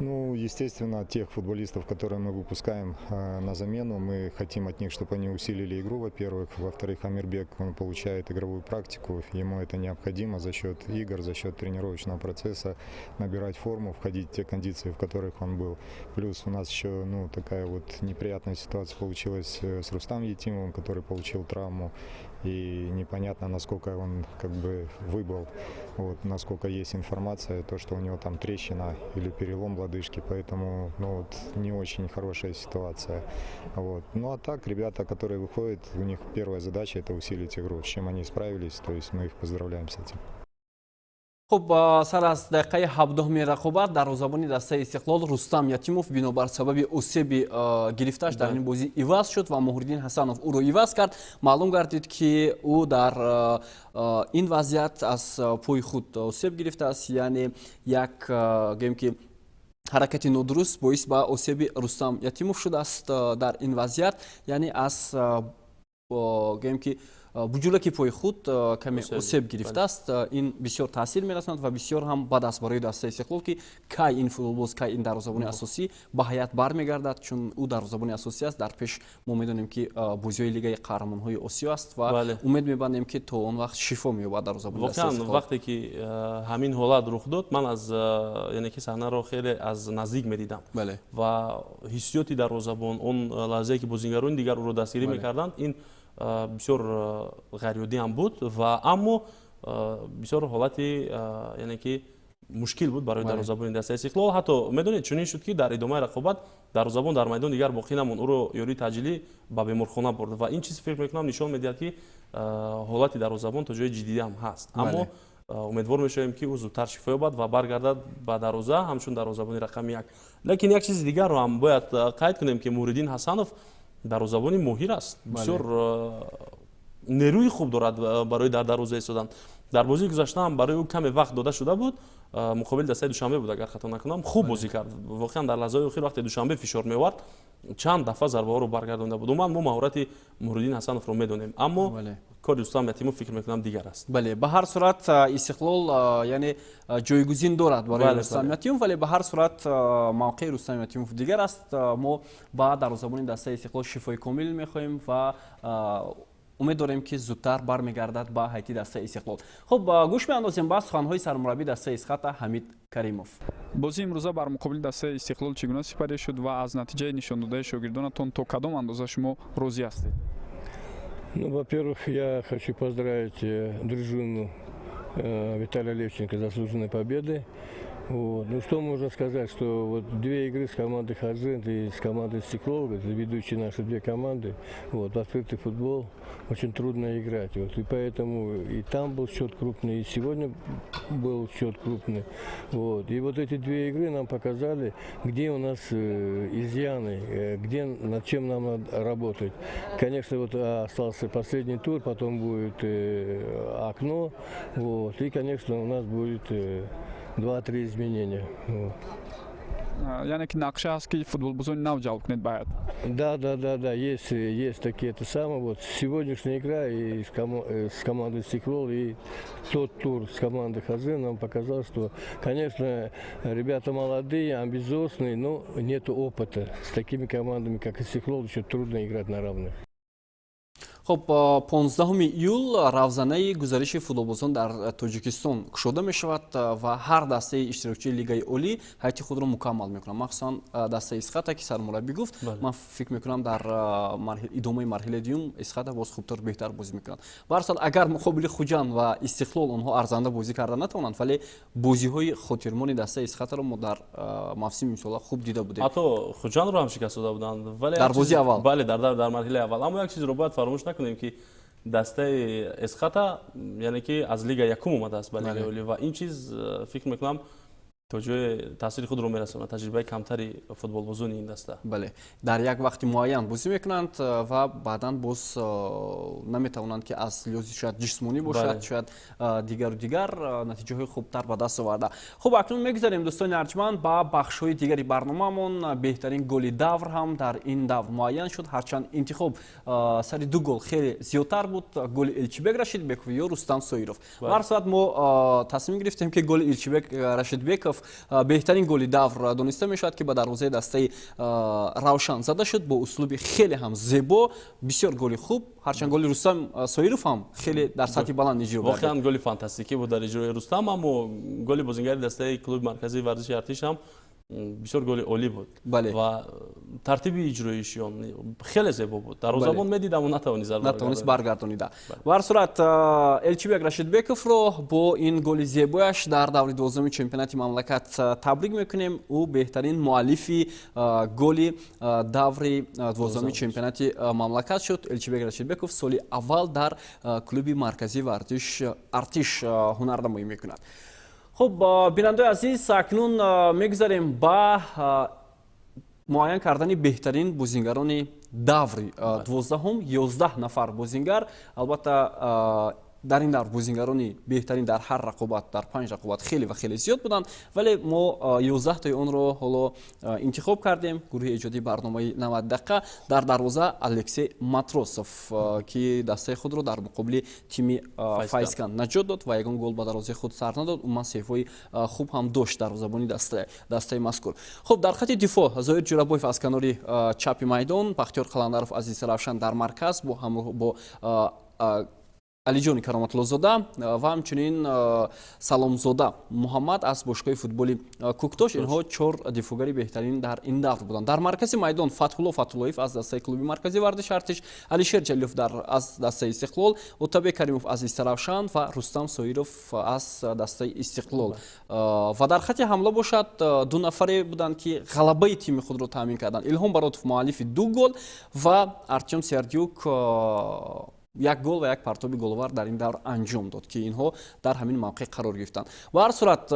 Ну, естественно, тех футболистов, которые мы выпускаем на замену, мы хотим от них, чтобы они усилили игру, во-первых. Во-вторых, Амирбек, он получает игровую практику, ему это необходимо за счет игр, за счет тренировочного процесса набирать форму, входить в те кондиции, в которых он был. Плюс у нас еще, ну, такая вот неприятная ситуация получилась с Рустам Ятимовым, который получил травму, и непонятно, насколько он как бы выбыл, вот, насколько есть информация, то, что у него там трещина или перелом лодыжки, поэтому, ну, вот, не очень хорошая ситуация. Вот. Ну а так, ребята, которые выходят, у них первая задача — это усилить игру, с чем они справились, то есть мы их поздравляем с этим. Хуб, сар аз дақиқаи 17-уми рақобат дарвозабони дастаи Истиқлол Рустам Ятимов бинобар сабаби осеби гирифтааш дар ин бозӣ иваз шуд ва Муҳриддин Ҳасанов ӯро иваз кард. Маълум гардид, ки ӯ дар ин вазъият аз пои худ осеб гирифтааст, яъне як, гӯем ки, ҳаракати нодуруст боис ба осеби Рустам Ятимов шудааст дар ин вазъият, яъне аз, гӯем ки, буҷулаки пои худ каме осеб гирифтааст. Ин бисёр таъсир мерасонад ва бисёр ҳам бад аст барои дастаи Истиқлол, ки кай ин футболбоз, кай ин дарвозабони асосӣ ба ҳайат бармегардад, чун ӯ дарвозабони асосӣ аст. Дар пеш мо медонем, ки бозиҳои Лигаи қаҳрамонҳои Осиё аст ва умед мебандем, ки то он вақт шифо меёбад дарвозабони. Воқеан, вақте ки ҳамин ҳолат рух дод, ман аз, яъне ки, саҳнаро хеле аз наздик медидам ва ҳиссиёти дарвозабон, он лаҳзае ки бозингарони дигар ӯро дастгирӣ мекарданд, ин бисёр ғайриоддӣ ҳам буд ва аммо бисёр ҳолати, яъне ки, мушкил буд барои дарвозабони дастаи Истиқлол. Ҳатто медонед, чунин шуд, ки дар идомаи рақобат дарвозабон дар майдон дигар боқӣ намонд, ӯро ёрии таъҷилӣ ба беморхона бурд ва ин чиз, фикр мекунам, нишон медиҳад, ки ҳолати дарвозабон то ҷои ҷиддӣ ҳам ҳаст. Аммо умедвор мешавем, ки ӯ зудтар шифо ёбад ва баргардад ба дарвоза ҳамчун дарвозабони рақами як. Лекин як чизи дигарро ҳам бояд қайд кунем, ки Муҳриддин Ҳасанов дарвозабони моҳир аст, бисёр нерӯи хуб дорад барои дар дарвоза истодан. Дар бозии гузашта ҳам барои ӯ каме вақт дода шуда буд. Муқобили дастаи Душанбе буд, агар хато накунам, хуб бозӣ кард. Воқеан, дар лаҳзаҳои охир, вақте Душанбе фишор меовард, чанд дафъа зарбаҳоро баргардонда буд. Умуман, мо маҳорати Муҳриддин Ҳасановро медонем, аммо кори Рустам Ятимов, фикр мекунам, дигар аст. Бале, ба ҳар сурат Истиқлол, яъне, ҷойгузин дорад барои Рустам Ятимов, вале ба ҳар сурат мавқеи Рустам Ятимов дигар аст. Мо ба дарвозабони дастаи Истиқлол шифои комил мехоҳем ва умед дорем, ки зудтар бармегардад ба ҳайати дастаи Истиқлол. Хуб, гӯш меандозем ба суханҳои сармураббии дастаи Эсхата Ҳамид Каримов. Бозии имрӯза бар муқобили дастаи Истиқлол чӣ гуна сипарӣ шуд ва аз натиҷаи нишондодаи шогирдонатон то кадом андоза шумо розӣ ҳастед? Ну, во-первых, я хочу поздравить дружину Виталия Левченко с заслуженной победой. Вот. Ну, что можно сказать, что вот две игры с командой Худжанд и с командой Истиклол, это ведущие наши две команды, вот, в открытый футбол очень трудно играть. Вот, и поэтому и там был счет крупный, и сегодня был счет крупный. Вот. И вот эти две игры нам показали, где у нас изъяны, где, над чем нам надо работать. Конечно, вот остался последний тур, потом будет окно, вот, и, конечно, у нас будет два-три изменения. Вот. Яъне ки нақша ҳаст, ки футболбозони нав ҷалб кунед бояд? Да, есть такие это самое. Вот сегодняшняя игра и с командой Истиклол, и тот тур с командой Худжанд нам показал, что, конечно, ребята молодые, амбициозные, но нет опыта. С такими командами, как Истиклол, еще трудно играть на равных. Хуб, 15 июл равзанаи гузариши футболбозон дар Тоҷикистон кушода мешавад ва ҳар дастаи иштирокчии Лигаи Олӣ ҳайати худро мукаммал мекунад, махсусан дастаи Эсхата, ки сармураббӣ гуфт. Ман фикр мекунам, дар идомаи марҳилаи дуюм Эсхата боз хубтар, беҳтар бозӣ мекунад. Ба ҳар сурат, агар муқобили Хуҷанд ва Истиқлол онҳо арзанда бозӣ карда натавонанд, вале бозиҳои хотирмони дастаи Эсхатаро мо дар мавсими имсола хуб дида будем. Ҳатто Хуҷандро ҳам шикаст дода буданд, вале дар бозии аввал. Бале, дар марҳилаи аввал. Аммо як чизро бояд фаромӯш накунем, ки дастаи Эсхата, яъне ки, аз лига якум омадааст ба Лигаи Олӣ ва ин чиз, фикр мекунам, то ҷое таъсири худро мерасонад, таҷрибаи камтари футболбозони ин даста. Бале, дар як вақти муайян бозӣ мекунанд ва баъдан боз наметавонанд, ки аз лиҳози шояд ҷисмонӣ бошад, шояд дигару дигар, натиҷаҳои хубтар ба даст оварда. Хуб, акнун мегузарем, дӯстони арҷманд, ба бахшҳои дигари барномаамон. Беҳтарин голи давр ҳам дар ин давр муайян шуд, ҳарчанд интихоб сари ду гол хеле зиёдтар буд: голи Элчибек Рашидбеков ё Рустам Соиров. Ба ҳар сурат, мо тасмим гирифтем, ки голи Элчибек Рашидбеков беҳтарин голи давр дониста мешавад, ки ба дарвозаи дастаи Равшан зада шуд бо услуби хеле ҳам зебо. Бисёр голи хуб, ҳарчанд голи Рустам Соиров ҳам хеле дар сатҳи баланд иҷро. Воқеан, голи фантастикӣ буд дар иҷрои Рустам, аммо голи бозингари дастаи клуби марказии варзиши Артиш ҳам бисёр голи олӣ буд. Ва тартиби иҷроиши он хеле зебо буд. Дарвозабон медид, аммо натавонист зарба. Натавонист баргардонида. Ба ҳар сурат, Элчибек Рашидбековро бо ин голи зебояш дар даври 12-уми чемпионати мамлакат табрик мекунем. Ӯ беҳтарин муаллифи голи даври 12-уми чемпионати мамлакат шуд. Элчибек Рашидбеков соли аввал дар клуби марказии варзиш Артиш ҳунарнамоӣ мекунад. Хуб, бинандаои азиз, акнун мегузарем ба муайян кардани беҳтарин бозингарони даври 12-ҳум. 11 нафар бозингар. Албатта, дар ин давр бозингарони беҳтарин дар ҳар рақобат, дар панҷ рақобат, хеле ва хеле зиёд буданд, вале мо 11-тои онро ҳоло интихоб кардем, гурӯҳи эҷодии барномаи 90 дақиқа. Дар дарвоза Алексей Матросов, ки дастаи худро дар муқобили тими Файзканд наҷот дод ва ягон гол ба дарвозаи худ сар надод. Умуман, сейвҳои хуб ҳам дошт дарвозабони дастаи мазкур. Хуб, дар хати дифоъ Зоир Ҷурабоев аз канори чапи майдон, Бахтиёр Қаландаров аз Истаравшан дар марказ бо ҳамроҳ бо Алиҷони Кароматуллозода ва ҳамчунин Саломзода Муҳаммад аз бошгоҳи футболи Куктош. Инҳо чор дифоъгари беҳтарин дар ин давр буданд. Дар маркази майдон Фатҳулло Фатҳуллоев аз дастаи клуби марказии варзиши Артиш, Алишер Ҷалилов аз дастаи Истиқлол, Отабек Каримов аз Истаравшан ва Рустам Соиров аз дастаи Истиқлол. Ва дар хати ҳамла бошад, ду нафаре буданд, ки ғалабаи тими худро таъмин карданд: Илҳом Баротов, муаллифи ду гол, ва Артём Сердюк як гол ва як партоби головар дар ин давр анҷом дод, ки инҳо дар ҳамин мавқеъ қарор гирифтанд. Ба ҳар сурат,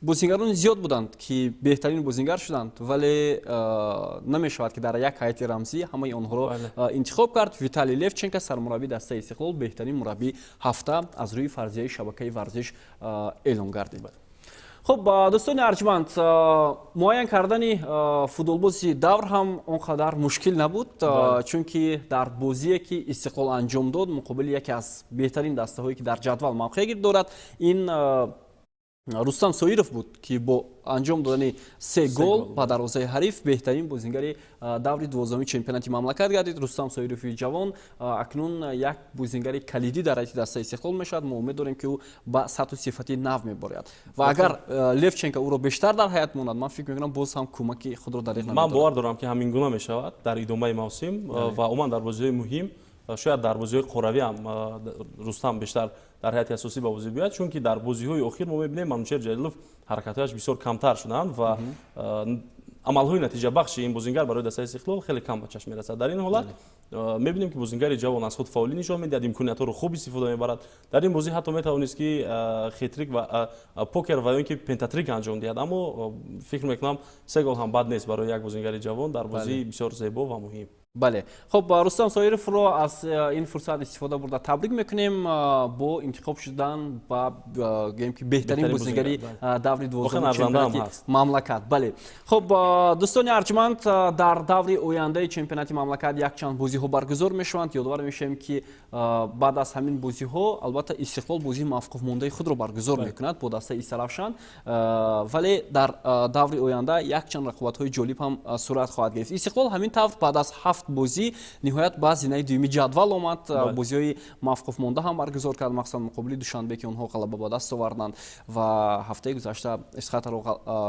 бозингарони зиёд буданд, ки беҳтарин бозингар шуданд, вале намешавад, ки дар як ҳайати рамзӣ ҳамаи онҳоро интихоб кард. Виталий Левченко, сармураббии дастаи Истиқлол, беҳтарин мураббии ҳафта аз рӯи фарзияи шабакаи варзиш эълон гардид. Хуб, дӯстони арҷманд, муайян кардани футболбози давр ҳам он қадар мушкил набуд, чунки дар бозие, ки Истиқлол анҷом дод муқобили яке аз беҳтарин дастаҳое, ки дар ҷадвал мавқеъ дорад, ин Рустам Соиров буд, ки бо анҷом додани се гол ба дарвозаи ҳариф беҳтарин бозингари даври 12-уми чемпионати мамлакат гардид. Рустам Соирови ҷавон акнун як бозингари калидӣ дар ҳайати дастаи Истиқлол мешавад. Мо умед дорем, ки ӯ ба сатҳу сифати нав меборяд ва агар Левченко ӯро бештар дар ҳайат монад, ман фикр мекунам, боз ҳам кӯмаки худро дариғ. Ман бовар дорам, ки ҳамин гуна мешавад дар идомаи мавсим ва умуман дар бозиҳои муҳим. Шояд дар бозиҳои қорравӣ ҳам Рустам бештар дар ҳайати асосӣ ба бозӣ биёяд, чунки дар бозиҳои охир мо мебинем, Манучер Ҷалилов ҳаракатҳояш бисёр камтар шуданд ва амалҳои натиҷабахши ин бозингар барои дастаи Истиқлол хеле кам ба чашм мерасад. Дар ин ҳолат мебинем, ки бозингари ҷавон аз худ фаъолӣ нишон медиҳад, имкониятҳоро хуб истифода мебарад. Дар ин бозӣ ҳатто метавонист, ки хетрик ва покер ва ё ин ки пентатрик анҷом диҳад, аммо фикр мекунам, се гол ҳам бад нест барои як бозингари ҷавон дар бозии бисёр зебо ва муҳим. Бале, хуб, Рустам Соировро аз ин фурсат истифода бурда табрик мекунем бо интихоб шудан ба, гӯем, ки беҳтарин бозингари даври 12-уми чемпионати мамлакат. Бале, хуб, дӯстони арҷманд, дар даври ояндаи чемпионати мамлакат якчанд бозиҳо баргузор мешаванд. Ёдовар мешавем, ки баъд аз ҳамин бозиҳо, албатта, Истиқлол бозии мавқуфмондаи худро баргузор мекунад бо дастаи Истаравшан, вале дар даври оянда якчанд рақобатҳои ҷолиб ҳам сурат хоҳад гирифт. Истиқлол ҳамин тавр баъд аз ҳафт бозӣ ниҳоят ба зинаи дуюми ҷадвал омад. Бозиҳои мавқуфмонда ҳам баргузор кард, махсусан муқобили Душанбе, ки онҳо ғалаба ба даст оварданд ва ҳафтаи гузашта Исхатаро,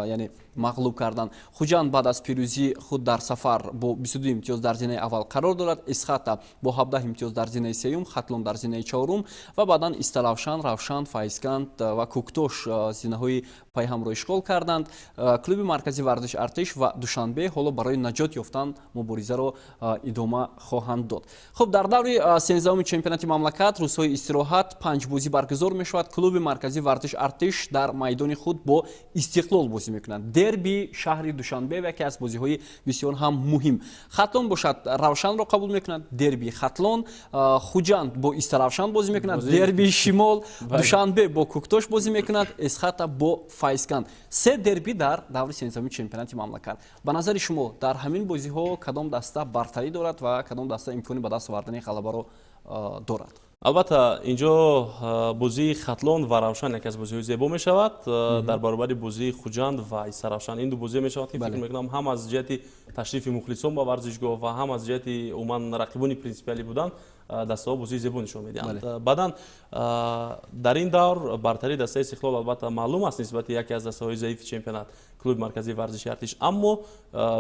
яъне, мағлуб карданд. Хуҷанд баъд аз пирӯзии худ дар сафар бо 22 имтиёз дар зинаи аввал қарор дорад, Исхата бо 17 имтиёз дар зинаи сеюм, Хатлон дар зинаи чорум ва баъдан Истаравшан, Равшан, Файзканд ва Кӯктош зинаҳои пайҳамро ишғол карданд. Клуби марказии варзиш Артиш ва Душанбе ҳоло барои наҷот ёфтан муборизаро идома хоҳанд дод. Хуб, дар даври 13-уми чемпионати мамлакат рӯзҳои истироҳат панҷ бозӣ баргузор мешавад. Клуби марказии варзиш Артиш дар майдони худ бо Истиқлол бозӣ мекунад, дерби шаҳри Душанбе ва яке аз бозиҳои бисёр ҳам муҳим. Хатлон бошад, Равшанро қабул мекунад, дерби Хатлон. Хуҷанд бо Истаравшан бозӣ мекунад, дерби шимол. Душанбе бо Кӯктош бозӣ мекунад, Эсхата бо Файзканд. Се дерби дар даври 13-уми чемпионати мамлакат. Ба назари шумо, дар ҳамин бозиҳо кадом даста бартарӣ дорад ва кадом даста имкони ба даст овардани ғалабаро дорад? Албатта, инҷо бозии Хатлон ва Равшан яке аз бозиҳои зебо мешавад дар баробари бозии Хуҷанд ва Истаравшан. Ин ду бозие мешавад, ки фикр мекунам, ҳам аз ҷиҳати ташрифи мухлисон ба варзишгоҳ ва ҳам аз ҷиҳати умуман рақибони принсипиалӣ будан дастаҳо бозии зебо нишон медиҳанд. Баъдан дар ин давр бартарии дастаи Истиқлол, албатта, маълум аст нисбати яке аз дастаҳои заифи чемпионат, клуби марказии варзиши Артиш, аммо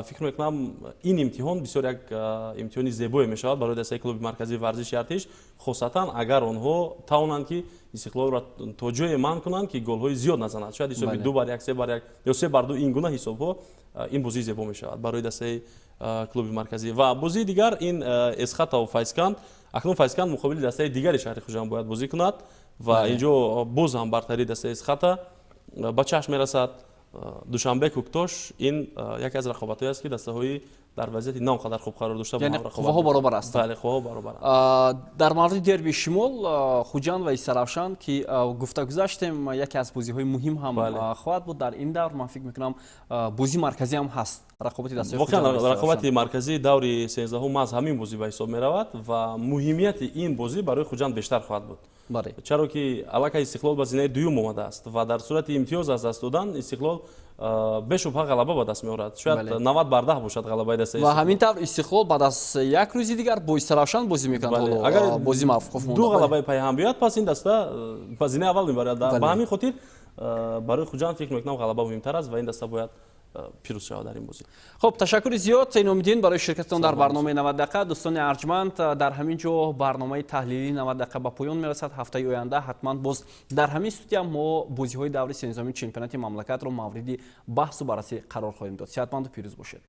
фикр мекунам, ин имтиҳон бисёр як имтиҳони зебое мешавад барои дастаи клуби марказии варзиши Артиш, хосатан агар онҳо тавонанд, ки Истиқлолро то ҷое манъ кунанд, ки голҳои зиёд назанад. Шояд ҳисоби 2-1, 3-1 ё 3-2, ин гуна ҳисобҳо ин бозии зебо мешавад барои дастаи клуби марказӣ. Ва бозии дигар ин Эсхатаву Файзканд. Акнун Файзканд муқобили дастаи дигари шаҳри Хуҷанд бояд бозӣ кунад ва инҷо боз ҳам бартарии дастаи Эсхата ба чашм мерасад. Душанбе, Кӯктош, ин яке аз рақобатҳое аст, ки дастаҳои дар вазъияти на он қадар хуб қарор дошта. Қувваҳо баробар ҳастанд. Бале, қувваҳо баробаранд. Дар мавриди дерби шимол, Хуҷанд ва Истаравшан, ки гуфта гузаштем, яке аз бозиҳои муҳим ҳам хоҳад буд дар ин давр. Ман фикр мекунам, бозии марказӣ ҳам ҳаст, рақобати дастаи. Воқеан, рақобати марказии даври 13-ум маҳз ҳамин бозӣ ба ҳисоб меравад ва муҳимияти ин бозӣ барои Хуҷанд бештар хоҳад буд, чаро ки аллакай Истиқлол ба зинаи дуюм омадааст ва дар сурати имтиёз аз даст додан Истиқлол бешубҳа ғалаба ба даст меорад. Шояд 90 бар 10 бошад ғалабаи дастаи. Ва ҳамин тавр Истиқлол баъд аз як рӯзи дигар бо Истаравшан бозӣ мекунад. Ҳоло агар бозӣ мавқуф ду ғалабаи пайҳам биёяд, пас ин даста ба зинаи аввал мебарад. Ба ҳамин хотир барои Хуҷанд, фикр мекунам, ғалаба муҳимтар аст ва ин даста бояд пирӯз шавад дар ин бозӣ. Хуб, ташаккури зиёд, Иномиддин, барои ширкататон дар барномаи 90 дақиқа. Дӯстони арҷманд, дар ҳамин ҷо барномаи таҳлилии 90 дақиқа ба поён мерасад. Ҳафтаи оянда ҳатман боз дар ҳамин студия мо бозиҳои даври 13-уми чемпионати мамлакатро мавриди баҳсу баррасӣ қарор хоҳем дод. Сеҳатманду пирӯз бошед.